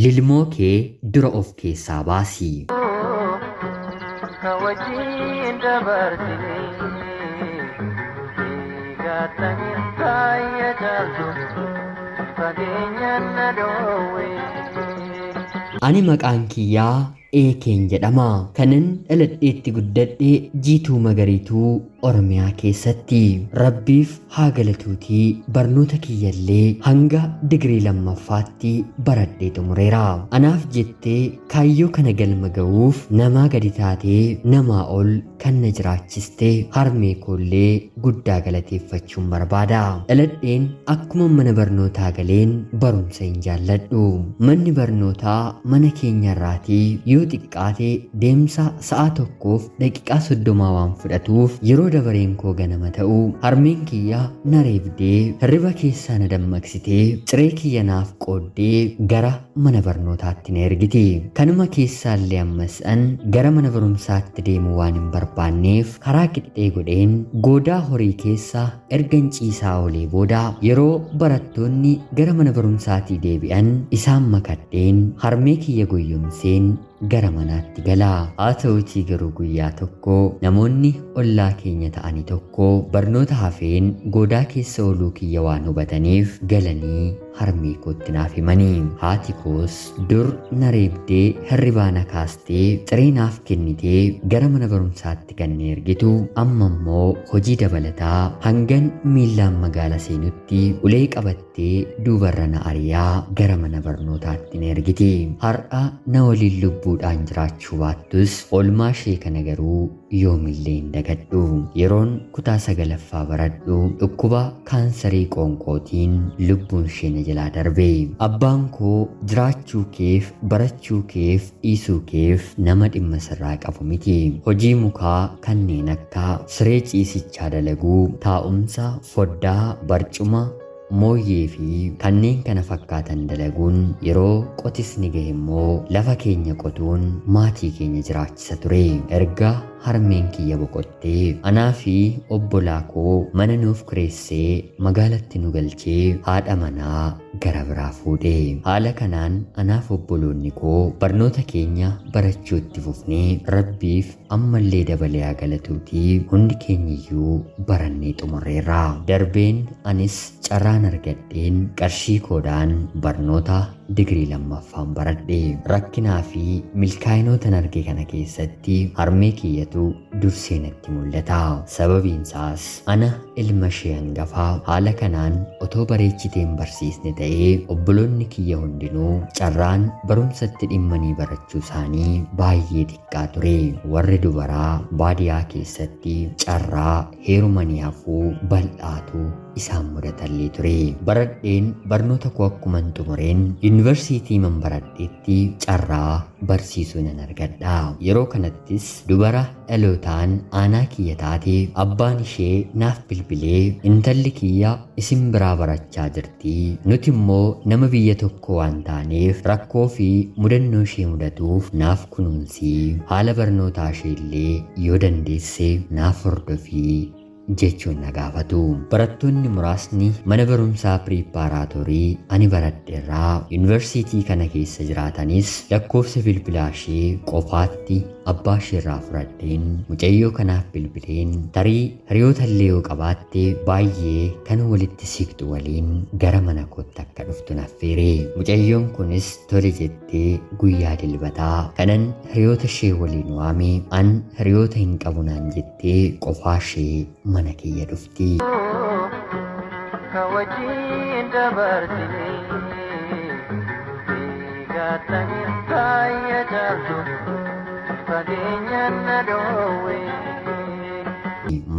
Lilmoo kee dura of keessaa baasi. Ka wajjin dabarsine gattanii baay'ee caaltu fageenyaan na dhoowwe. Ani maqaan kiyyaa Eekeen jedhama. Kanan dhaladheetti guddadhe Jiituu Magariituu Oromiyaa keessatti. Rabbiif haa galatuutii barnoota kiyyallee hanga digirii lammaffaatti baradhee xumureera. Anaaf jettee kaayyoo kana galma ga'uuf namaa gadi taatee namaa ol kan na jiraachiste harmee koollee guddaa galateeffachuun barbaada. Dhaladheen akkuma mana barnootaa galeen barumsa hin jaalladhu. Manni barnootaa mana keenyarraatii yoo xiqqaate deemsa sa'a 1:30 waan fudhatuuf yeroo dabareen koo ganama ta'u harmeen kiyya na reebdee hirriba keessaa na dammaqsitee ciree kiyya naaf qooddee gara mana barnootaatti na ergiti. Kanuma keessaallee ammas an gara mana barumsaatti deemuu waan hin barbaanneef karaa qixxee godheen goodaa horii keessa ergan ciisaa oolee booda yeroo barattoonni gara mana barumsaatii deebi'an isaan makadheen harmee kiyya goyyomseen gara manaatti gala. Haa ta'uutii garuu guyyaa tokko namoonni ollaa keenya ta'anii tokko barnoota hafeen goodaa keessa ooluu kiyya waan hubataniif galanii harmee kootti naaf himanii. Haati koos dur na reebdee hirribaa na kaastee ciree naaf kennitee gara mana barumsaatti kan na ergitu amma immoo hojii dabalataa hangan miillaan magaala seenutti ulee qabattee duubarra na ari'aa gara mana barnootaatti na ergiti. Har'a na waliin lubbuudhaan jiraachuu baattus oolmaa ishee kana garuu yoomillee hin dagadhu. Yeroon kutaa sagalaffaa baradhu dhukkuba kaansarii qoonqootiin lubbuun ishee na jalaa darbe. Abbaan koo jiraachuu keef barachuu keef dhiisuu keef nama dhimma sirraa qabu miti. Hojii mukaa kanneen akka siree ciisichaa dalaguu, taa'umsa, foddaa, barcuma, mooyyee fi kanneen kana fakkaatan dalaguun yeroo qotisni gahe immoo lafa keenya qotuun maatii keenya jiraachisa ture. Erga harmeen kiyya boqottee anaa fi obbolaa koo mana nuuf kireessee magaalatti nu galchee haadha manaa gara biraa fuudhe. Haala kanaan anaaf obboloonni koo barnoota keenya barachuutti fufnee Rabbiif ammallee dabalee haa galatuutii hundi keenyiyyuu barannee xumurreerra. Darbeen anis carraan argadheen qarshii koodhaan barnoota digirii lammaffaan baradhe. Rakkinaa fi milkaa'inootan arge kana keessatti harmee kiyyatu dursee natti mul'ata. Sababiin isaas ana ilma ishee hangafaa haala kanaan otoo bareechitee hin barsiisne ta'ee obboloonni kiyya hundinuu carraan barumsatti dhimmanii barachuu isaanii baay'ee xiqqaa ture. Warri dubaraa baadiyaa keessatti carraa heerumanii hafuu bal'aatu isaan mudatallee ture. Baradheen barnoota koo akkuman xumureen yuunivarsiitii man baradheetti carraa barsiisuu nan argadha. Yeroo kanattis dubara dhalootaan aanaa kiyya taate abbaan ishee naaf bilbilee intalli kiyya isin biraa barachaa jirti. Nuti immoo nama biyya tokko waan taaneef rakkoo fi mudannoo ishee mudatuuf naaf kunuunsii haala barnootaa ishee illee yoo dandeesse naaf hordofii jechuun na gaafatu. Barattoonni muraasni mana barumsaa piriippaaraatoorii ani baradhe irraa yuunivarsiitii kana keessa jiraatanis lakkoofsa bilbilaa ishee qofaatti abbaa isheerraa fudhadheen mucayyoo kanaaf bilbileen tarii hiriyoota illee yoo qabaatte baay'ee kan walitti siqtu waliin gara mana kootti akka dhuftu naffeere. Mucayyoon kunis tole jettee guyyaa dilbataa kanan hiriyoota ishee waliin waame an hiriyoota hin qabu naan jettee qofaa ishee mana kiyya dhufti. Ka wajjin dabarsine gattanii baay'ee caaltu fageenyaan na dhoowwe.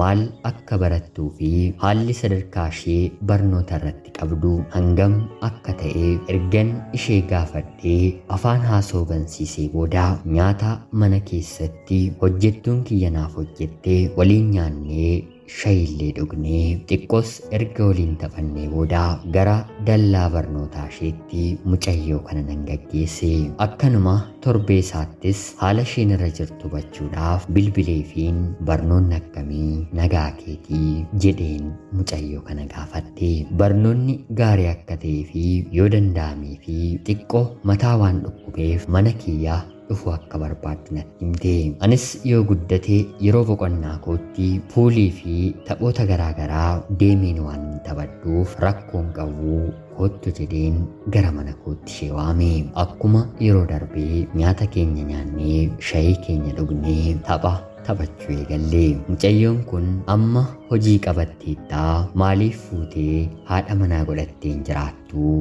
Maal akka barattuu fi haalli sadarkaa ishee barnoota irratti qabdu hangam akka ta'e ergan ishee gaafadhee afaan haasoo bansiisee booda nyaata mana keessatti hojjettuun kiyya naaf hojjettee waliin nyaannee Shayiillee dhugnee xiqqoos erga waliin taphannee booda gara dallaa barnootaa isheetti mucayyoo kana nan gaggeesse. Akkanuma torbee isaattis haala isheen irra jirtu hubachuudhaaf bilbileefiin barnoonni akkamii, nagaa keetii jedheen mucayyoo kana gaafadhe. Barnoonni gaarii akka ta'ee fi yoo danda'amee fi xiqqoo mataa waan dhukkubeef mana kiyyaa dhufu akka barbaaddu natti himte. Anis yoo guddate yeroo boqonnaa kootti puulii fi taphoota garaagaraa deemeen waan taphadhuuf rakkoon qabu, kottu jedheen gara mana kootti ishee waame. Akkuma yeroo darbee nyaata keenya nyaannee, shayii keenya dhugnee, tapha taphachuu eegalle. Mucayyoon kun amma hojii qabatteettaa, maaliif fuutee haadha manaa godhattee hin jiraattu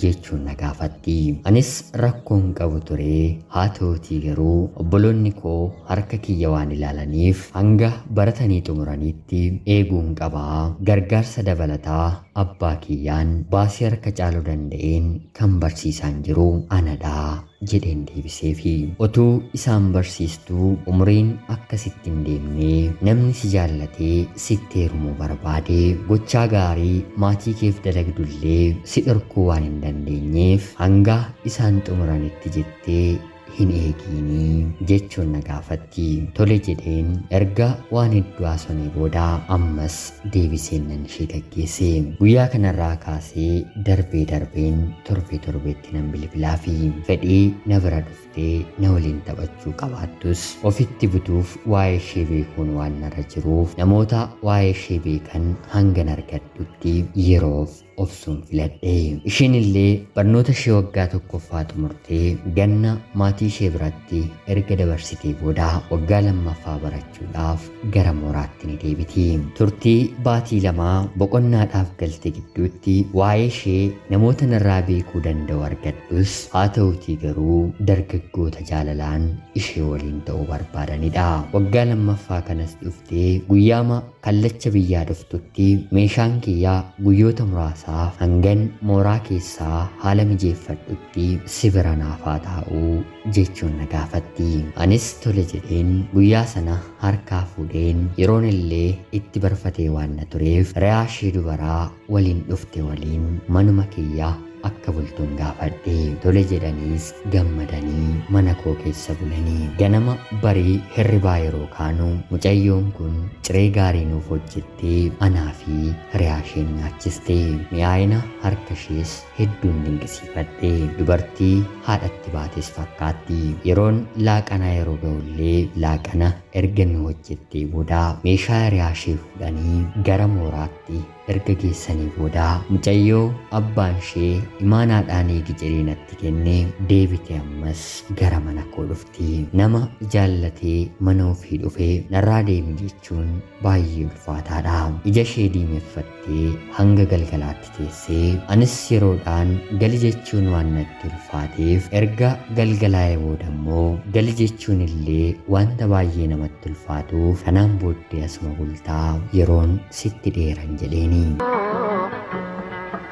jechuun na gaafatti. Anis rakkoon qabu ture, haa ta'utii garuu obboloonni koo harka kiyya waan ilaalaniif hanga baratanii xumuraniitti eeguun qabaa, gargaarsa dabalataa abbaa kiyyaan baasii harka caaluu danda'een kan barsiisaan jiru anadhaa jedheen deebiseefi. Otuu isaan barsiistuu umriin akkasitti hin deemnee, namni si jaallatee sitti heerumuu barbaade gochaa gaarii maatii keef dalagdullee si dhorkuu waan hin dandeenyeef hanga isaan xumuranitti jettee hin eegiinii jechuun na gaafatti. Tole jedheen erga waan hedduu haasofnee booda ammas deebiseen nan ishee gaggeesse. Guyyaa kanarraa kaasee darbee darbeen torbee torbeetti nan bilbilaa fi fedhii na bira dhuftee na waliin taphachuu qabaattus ofitti butuuf waa'ee ishee beekuun waan narra jiruuf namoota waa'ee ishee beekan hangan argadhutti yeroof obsuun filadhe. Isheen illee barnoota ishee waggaa tokkoffaa xumurtee ganna maatii ishee biratti erga dabarsitee booda waggaa lammaffaa barachuudhaaf gara mooraatti ni deebiti. Turtii baatii 2 boqonnaadhaaf galte gidduutti waa'ee ishee namoota narraa beekuu danda'u argadhus, haa ta'utii garuu dargaggoota jaalalaan ishee waliin ta'uu barbaadanidha. Waggaa lammaffaa kanas dhuftee guyyaama kallacha biyyaa dhuftutti meeshaan kiyyaa guyyoota muraasaaf hangan mooraa keessaa haala mijeeffadhutti si bira naafaa taa'uu jechuun na gaafatti. Anis tole jedheen guyyaa sana harkaa fuudheen, yeroon illee itti barfatee waan na tureef re'aa ishee dubaraa waliin dhufte waliin manuma kiyyaa akka bultuun gaafadhe. Tole jedhaniis gammadanii mana koo keessa bulanii. Ganama barii hirribaa yeroo kaanu mucayyoon kun ciree gaarii nuuf hojjettee anaa fi hiriyaa isheen nyaachiste. Mi'aayina harka ishees hedduun dinqisiifadhe. Dubartii haadhatti baates fakkaatti. Yeroon laaqanaa yeroo ga'ullee laaqana erga nu hojjettee booda meeshaa hiriyaa ishee fuudhanii gara mooraatti erga geessanii booda mucayyoo abbaan ishee imaanaadhaan eegi jedhee natti kenne deebite ammas gara mana koo dhufti. Nama jaallatee mana ofii dhufee narraa deemi jechuun baay'ee ulfaataadha. Ija ishee diimeffattee hanga galgalaatti teessee, anis yeroodhaan gali jechuun waan natti ulfaateef, erga galgalaa'ee booda immoo gali jechuun illee wanta baay'ee namatti ulfaatuuf, kanaan booddee asuma bultaa, yeroon sitti dheeran jedheeni.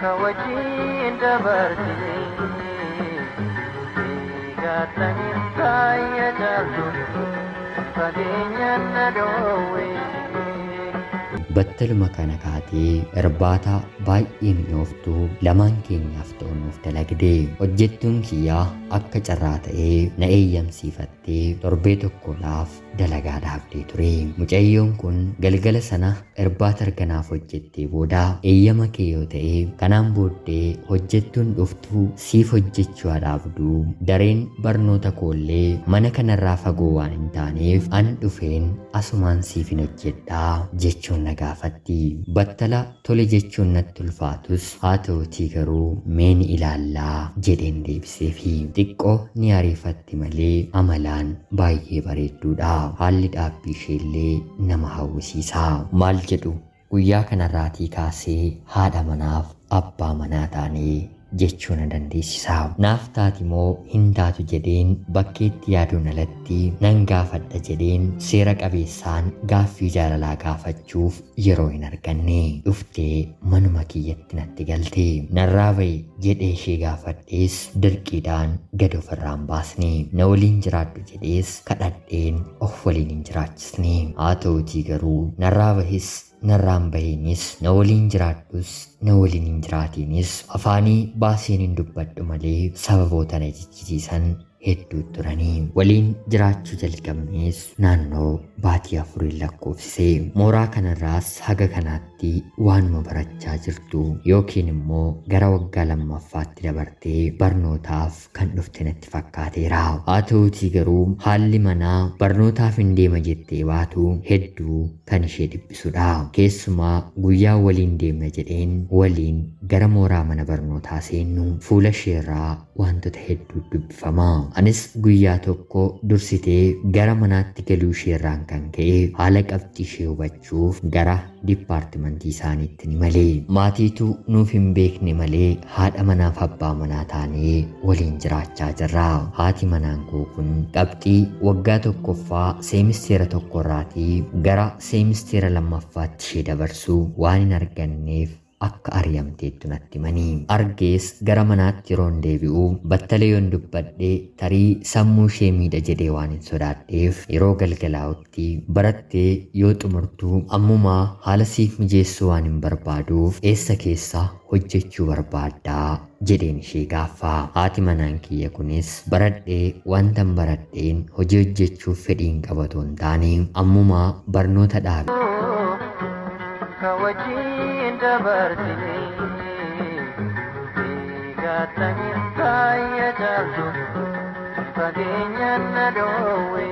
Ka wajjin dabarsine gaatanii baay'ee caaltu fageenyaan na dhoowwe. Battaluma kana kaatee irbaata baay'ee mi'ooftuu lamaan keenyaaf ta'u nuuf dalagde. Hojjettuun kiyyaa akka carraa ta'ee na eeyyamsiifattee torbee tokkodhaaf dalagaa dhaabdee ture. Mucayyoon kun galgala sana irbaata erganaaf hojjettee booda, eeyyama kee yoo ta'e kanaan booddee hojjettuun dhuftuu siif hojjechuu haa dhaabduu, dareen barnoota koollee mana kanarraa fagoo waan hin taaneef an dhufeen asumaan siif hin hojjedhaa jechuun na gaafatti. Battala tole jechuun natti ulfaatus, haa ta'utii garuu mee ni ilaallaa jedheen deebiseefi. Xiqqoo ni ariifatti malee amalaan baay'ee bareedduudha. Haalli dhaabbii isheellee nama hawwisiisa. Maal jedhu, guyyaa kanarraatii kaasee haadha manaaf abbaa manaa taanee jechuu na dandeessisa. Naaf taati moo hin taatu jedheen bakkeetti yaaduun alatti nan gaafadha jedheen seera qabeessaan gaaffii jaalalaa gaafachuuf yeroo hin arganne. Dhuftee manuma kiyyatti natti galte. Narraa ba'i jedhee ishee gaafadhees dirqiidhaan gad ofirraan baasne. Na waliin jiraadhu jedhees kadhadheen of waliin hin jiraachisne. Haa ta'utii garuu narraa bahis narraan bahiinis, na waliin jiraadhus na waliin hin jiraatiinis afaanii baaseen hin dubbadhu malee sababoota na jechisiisan hedduu turanii. Waliin jiraachuu jalqabnees naannoo baatii 4 lakkoofsise. Mooraa kanarraas haga kanaatti waanuma barachaa jirtu yookiin immoo gara waggaa lammaffaatti dabartee barnootaaf kan dhufte natti fakkaateera. Haa ta'uutii garuu haalli manaa barnootaaf hin deema jettee baatu hedduu kan ishee dhiphisudha. Keessumaa guyyaa waliin deemna jedheen waliin gara mooraa mana barnootaa seennu fuula isheerraa wantoota hedduu dubbifama. Anis guyyaa tokko dursitee gara manaatti galuu isheerraan kan ka'e haala qabxii ishee hubachuuf gara diippaartimentii isaaniitti ni malee. Maatiitu nuuf hin beekne malee haadha manaaf abbaa manaa taanee waliin jiraachaa jirra. Haati manaan koo kun qabxii waggaa tokkoffaa seemisteera tokkorraatii gara seemisteera lammaffaatti ishee dabarsu waan hin arganneef akka ari'amteettu natti himanii. Argees gara manaatti yeroon deebi'u battalee yoon dubbadhe tarii sammuu ishee miidha jedhee waan hin sodaadheef yeroo galgalaa'utti barattee yoo xumurtu ammumaa haala siif mijeessuu waan hin barbaaduuf eessa keessa hojjechuu barbaaddaa jedheen ishee gaaffa. Haati manaan kiyya kunis baradhee wantan baradheen hojii hojjechuuf fedhiin qabatu hin taane ammumaa barnoota dhaabe. Ka wajjin dabarsine eegattanii baay'ee caaltu fageenyaan na dhoowwe.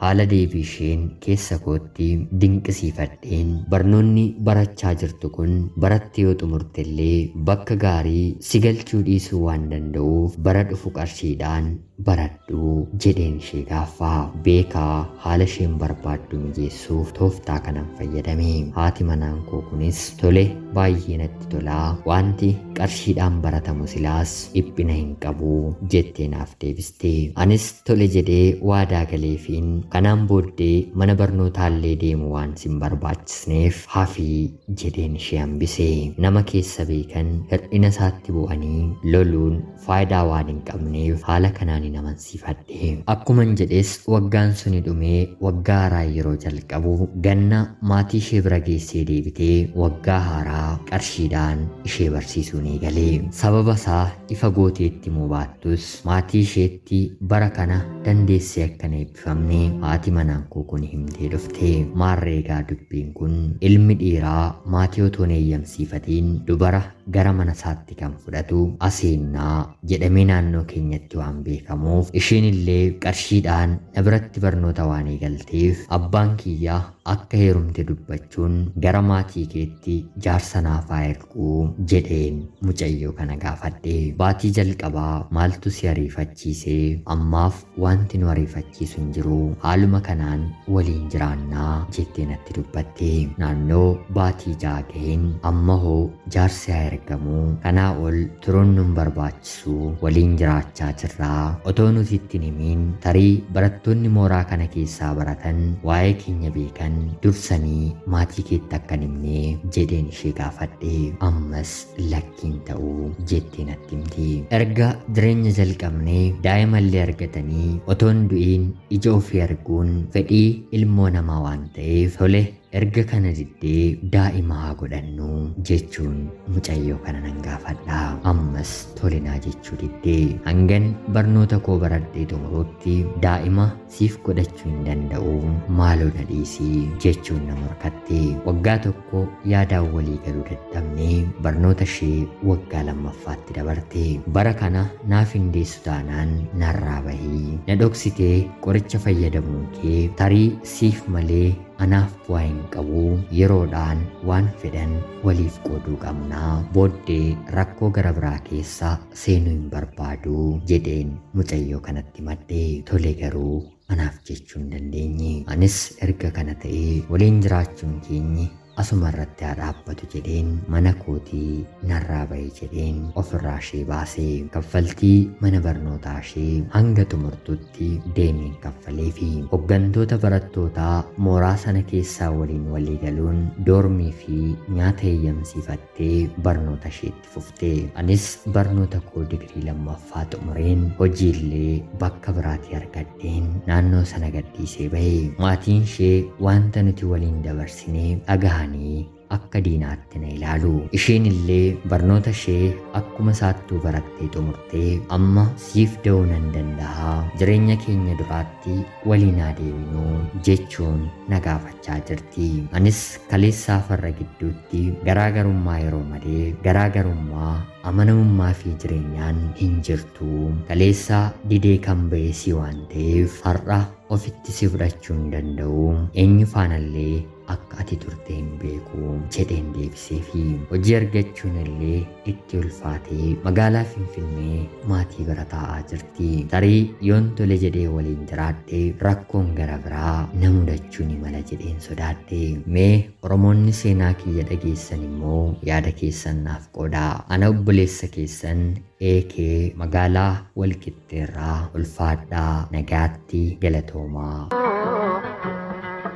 Haala deebii isheen keessa kootti dinqisiifadheen barnoonni barachaa jirtu kun barattee yoo xumurte illee bakka gaarii si galchuu dhiisuu waan danda'uuf bara dhufu qarshiidhaan baradhu jedheen ishee gaaffa. Beekaa haala isheen barbaaddu mijeessuuf tooftaa kanan fayyadame. Haati manaan koo kunis tole baay'ee natti tolaa, wanti qarshiidhaan baratamu silaas dhiphina hin qabu jettee naaf deebiste. Anis tole jedhee waadaa galeefiin kanaan booddee mana barnootaallee deemu waan sin barbaachisneef hafii jedheen ishee hambise. Nama keessa beekan hir'ina isaatti bu'anii loluun faayidaa waan hin qabneef haala kanaan hin amansiifadhe. Akkuman jedhes waggaan suni dhumee waggaa haaraa yeroo jalqabu ganna maatii ishee bira geessee deebitee waggaa haaraa qarshiidhaan ishee barsiisuun eegale. Sababa isaa ifa gooteetti himuu baattus maatii isheetti bara kana dandeessee akka hin eebbifamne haati manaan koo kun himtee dhufte. Maarreegaa dubbiin kun ilmi dhiiraa maatii otoo hin eeyyamsiifatiin dubara gara mana isaatti kan fudhatu aseennaa jedhamee naannoo keenyatti waan beekamuuf isheen illee qarshiidhaan na biratti barnoota waan eegalteef abbaan kiyyaa akka heerumte dubbachuun gara maatii keetti jaarsa naaf haa erguu jedheen mucayyoo kana gaafadhe. Baatii jalqabaa maaltu si ariifachiisee? Ammaaf wanti nu ariifachiisu hin jiru, haaluma kanaan waliin jiraannaa jettee natti dubbatte. Naannoo baatii 6 gaheen amma hoo jaarsi haa ergamuu, kanaa ol turuun nun barbaachisu, waliin jiraachaa jirraa, otoo nuti itti hin himiin tarii barattoonni mooraa kana keessaa baratan waa'ee keenya beekan dursanii maatii keetti akka hin himne jedheen ishee gaafadhe. Ammas lakkiin ta'uu jettee natti himti. Erga jireenya jalqabnee daa'imallee argatanii otoon du'iin ija ofii arguun fedhii ilmoo namaa waan ta'eef tole erga kana diddee daa'ima haa godhannu jechuun mucayyoo kana nan gaafadha. Ammas tole naa jechuu diddee hangan barnoota koo baradhee xumuruutti daa'ima siif godhachuu hin danda'u, maaloo na dhiisii jechuun na morkatte. Waggaa tokko yaadaan walii galuu dadhabnee barnoota ishee waggaa lammaffaatti dabarte. Bara kana naaf hin deessu taanaan narraa bahii, na dhoksitee qoricha fayyadamuun kee tarii siif malee anaaf bu'aa hin qabu, yeroodhaan waan fedhan waliif qooduu qabnaa, booddee rakkoo gara biraa keessa seenuu hin barbaadu jedheen mucayyoo kanatti madde. Tole garuu anaaf jechuu hin dandeenye. Anis erga kana ta'ee waliin jiraachuun keenyi Asuma irratti haa dhaabbatu jedheen mana kootii narraa ba'e jedheen ofirraa ishee baase. Kaffaltii mana barnootaa ishee hanga xumurtutti deemeen kaffaleefi hooggantoota barattootaa mooraa sana keessaa waliin walii galuun doormii fi nyaata eeyyamsiifattee barnoota isheetti fufte. Anis barnoota koo digirii lammaffaa xumureen hojiillee bakka biraatii argadheen naannoo sana gadhiisee ba'e. Maatiin ishee wanta nuti waliin dabarsinee dhagahanii akka diinaatti na ilaalu. Isheen illee barnoota ishee akkuma isaattuu barattee xumurtee amma siif da'uu nan danda'a, jireenya keenya duraatti waliin haa deebinuu jechuun na gaafachaa jirti. Anis kaleessaa farra gidduutti garaagarummaa yeroo malee garaagarummaa amanamummaa fi jireenyaan hin jirtu. Kaleessaa didee kan ba'e si waan ta'eef har'a ofitti si fudhachuu hin danda'u. Eenyu faanallee akka ati turte hin beeku jedheen deebiseefi hojii argachuun illee itti ulfaatee magaalaa Finfinnee maatii bira taa'aa jirti. Tarii yoon tole jedhee waliin jiraadhe rakkoon gara biraa na mudachuu ni mala jedheen sodaadhe. Mee Oromoonni seenaa kiyya dhageessan immoo yaada keessan naaf qoodaa. Ana obboleessa keessan AK magaalaa Walqixxeerraa ulfaadhaa nagaatti galatoomaa.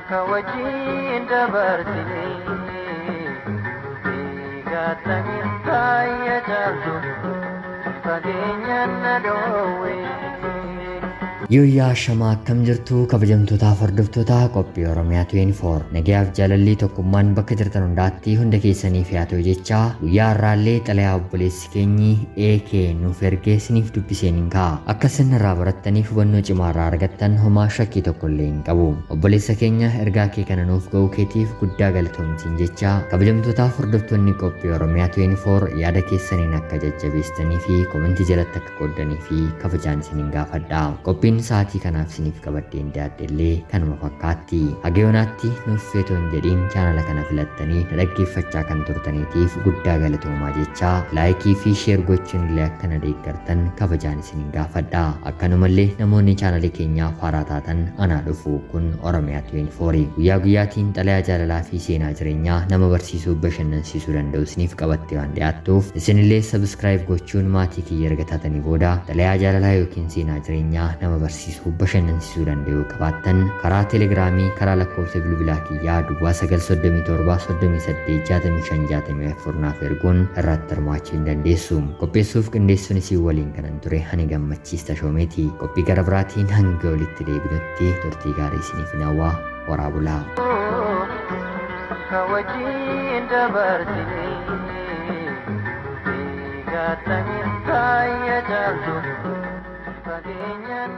Ka wajjin dabarsine eegatanii baay'ee caaltu fageenyaan na dhoowwe. Yooyyaa shamaa akkam jirtu kabajamtootaaf hordoftoota qophii Oromiyaa 24 nagayaaf jaalalli tokkummaan bakka jirtan hundaatti hunda keessaniif haa ta'u jechaa guyyaa har'aallee xalayaa obboleessi keenyi AK nuuf ergee isiniif dubbiseen hin ka'a. Akka isin irraa barattaniif hubannoo cimaa irraa argattan homaa shakkii tokko illee hin qabu. Obboleessa keenya ergaa kee kana nuuf ga'uu keetiif guddaa galatoomsiin jechaa kabajamtootaaf hordoftoonni qophii Oromiyaa 24 yaada keessaniin akka jajjabeessitanii fi komentii jalatti akka qooddanii fi kabajaan isiniin gaafadha. Qophiin sa'aatii kanaaf isiniif qabadheen dhiyaadhe illee kanuma fakkaatti. Haga yoonaatti nuuf feetoo hin jedhiin chaanala kana filattanii na dhaggeeffachaa kan turtaniitiif guddaa galatoomaa jechaa laayikii fi sheer gochuun illee akka na deeggartan kabajaan isiniin gaafadha. Akkanumallee namoonni chaanalii keenyaaf haaraa taatan anaa dhufu kun Oromiyaa 24 guyyaa guyyaatiin xalayaa jaalalaa fi seenaa jireenyaa nama barsiisuu bashannansiisuu danda'u isiniif qabattee waan dhiyaattuuf isinillee sabiskiraayib gochuun maatii kiyya erga taatanii booda xalayaa jaalalaa yookiin seenaa jireenyaa nama barsiisuu bashannansiisuu danda'u qabaattan karaa telegiraamii karaa lakkoofsa bilbilaa kiyyaa duwwaa 937 38 65 64 naaf erguun irratti hirmaachuu hin dandeessu. Qopheessuuf qindeessuun isin waliin kanan ture ani Gammachiis Tashoomeeti. Qophii gara biraatiin hanga walitti deebinutti turtii gaarii isiniif hawwaa horaa bulaa. Ka wajjin dabarsine eegatanii baay'ee caaltu fageenyaan.